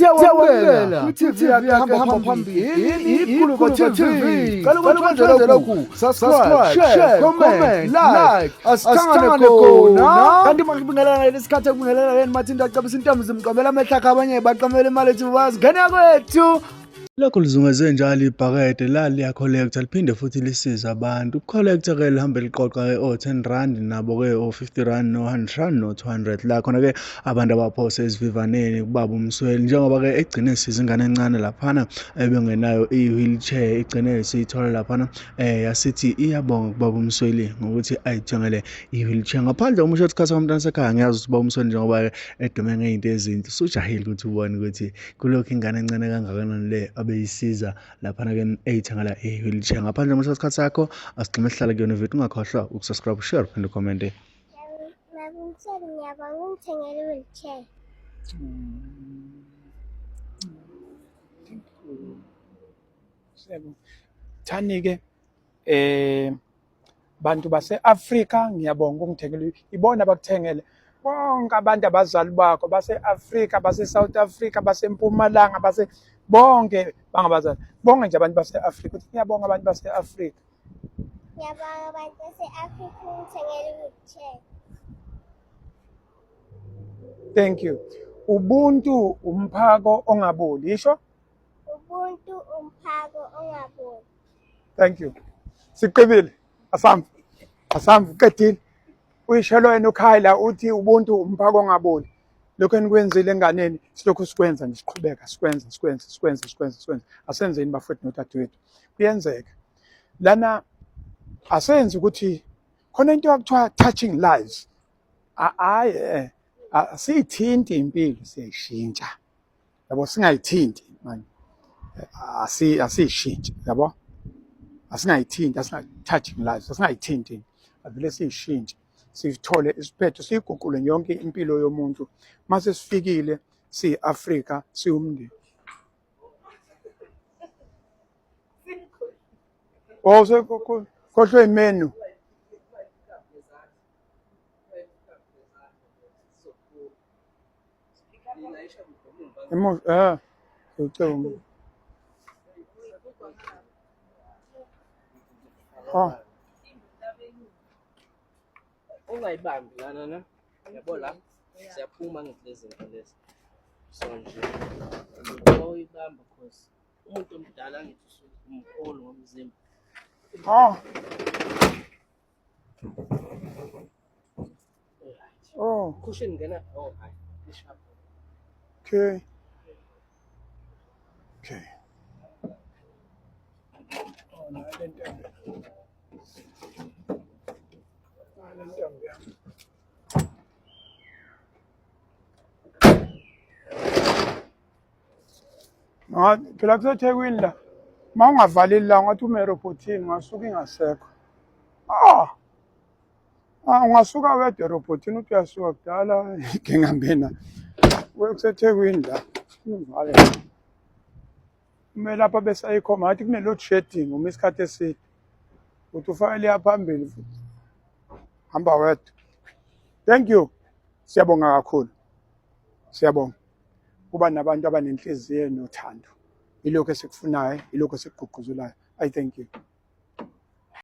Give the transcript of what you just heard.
Siyawamukela kwi-TV yakhe hamba phambili iGuluva TV. Cela ukuthi wenze lokhu: subscribe, share, comment, like. Asithangane khona. Kanti makubingelela ngalesi sikhathi ekubingelela yena Mathinta acabisa intombi zimqamela amehlo akhe, abanye baqamela imali ethi bazi ngane yakwethu. Lokhu lizungeze njalo ibhakede la liya-collector liphinde futhi lisize abantu. Uku-collector-ke lihambe liqoqa-ke o-R10 nabo-ke o-R50 no-R100 no-200 la khona-ke abantu abaphose esivivaneni kubaba uMsweli, njengoba-ke egcine esiza ingane encane laphana ebengenayo i-wheelchair, igcine isiyithola laphana, yasithi iyabonga kubaba uMsweli ngokuthi ayithengele i-wheelchair. Ngaphandle uma usho ukuthi umntwana sekhaya, ngiyazi ukuthi ubaba uMsweli njengoba-ke edume ngey'nto ezinhle, usujahile ukuthi ubone ukuthi kulokhu ingane encane kangakanani le abeyisiza laphana-ke eyithengela i-wheelchair. Ngaphandle uma isikhathi sakho, asigxime sihlale kuyona ividiyo. Ungakhohlwa uku-subscribe, share, uphinde u-comment. Baba uMsweli, ngiyabonga ungithengele i-wheelchair. Siyabonga. Thani-ke bantu base-Afrika, ngiyabonga ungithengele, ibona abakuthengele bonke abantu, abazali bakho base-Afrika, base-South Africa, basempumalanga, base bonke bangabazali bonke nje abantu base-Afrika, uthi ngiyabonga abantu base-Afrika. Ngiyabonga abantu base-Afrika ungithengele i-wheelchair. Thank you. Ubuntu umphako ongaboli, isho. Ubuntu umphako ongaboli. Thank you. Siqibile. Asambe. Asambe, uqedile. Uyishelo wena uKhayla, uthi ubuntu umphako ongaboli. Lokho enikwenzile enganeni silokhu sikwenza nje, siqhubeka sikwenza, sikwenza, sikwenza, sikwenza, sikwenza. Asenzeni bafowethu nodadewethu. Kuyenzeka. Lana asenzi ukuthi khona into yakuthiwa touching lives. Hayi, asiyithinti impilo, siyayishintsha. Yabo, singayithinti manje, asiyishintshi, yabo, asingayithinti, asinga-touching lives, asingayithinti, avele siyishintshe, sithole isiphetho, siyiguqule yonke impilo yomuntu mase sifikile siyi-Afrika, siwumndeni. Oh, sekhohlwe imenu. Emuva, ucebo. Oh. Ungayibambi lana na. Yabo, la siyaphuma ngithi lezi zinto lezi. So nje uyibamba cause umuntu omdala ngithi umkhulu ngomzimba. Oh. Oh. Cushion ngena, oh hayi, ishapho. Okay. Oh, nale ntombi. Nale ntombi yami. Phela kuseThekwini la. Uma ungavaleli la ungathi ume erobhothini, ungasuka ingasekho. Ah! Ah, ungasuka wedwa erobhothini uthi uyasuka kudala ngingambena. KuseThekwini la. Ungivale. Ume lapha bese ayikhoma ngathi kune load shedding uma isikhathi eside. Uthi ufake liya phambili futhi. Hamba wedwa. Thank you. Siyabonga kakhulu. Siyabonga. Kuba nabantu abanenhliziyo enothando. Ilokho esikufunayo, ilokho esikugqugquzelayo. I thank you.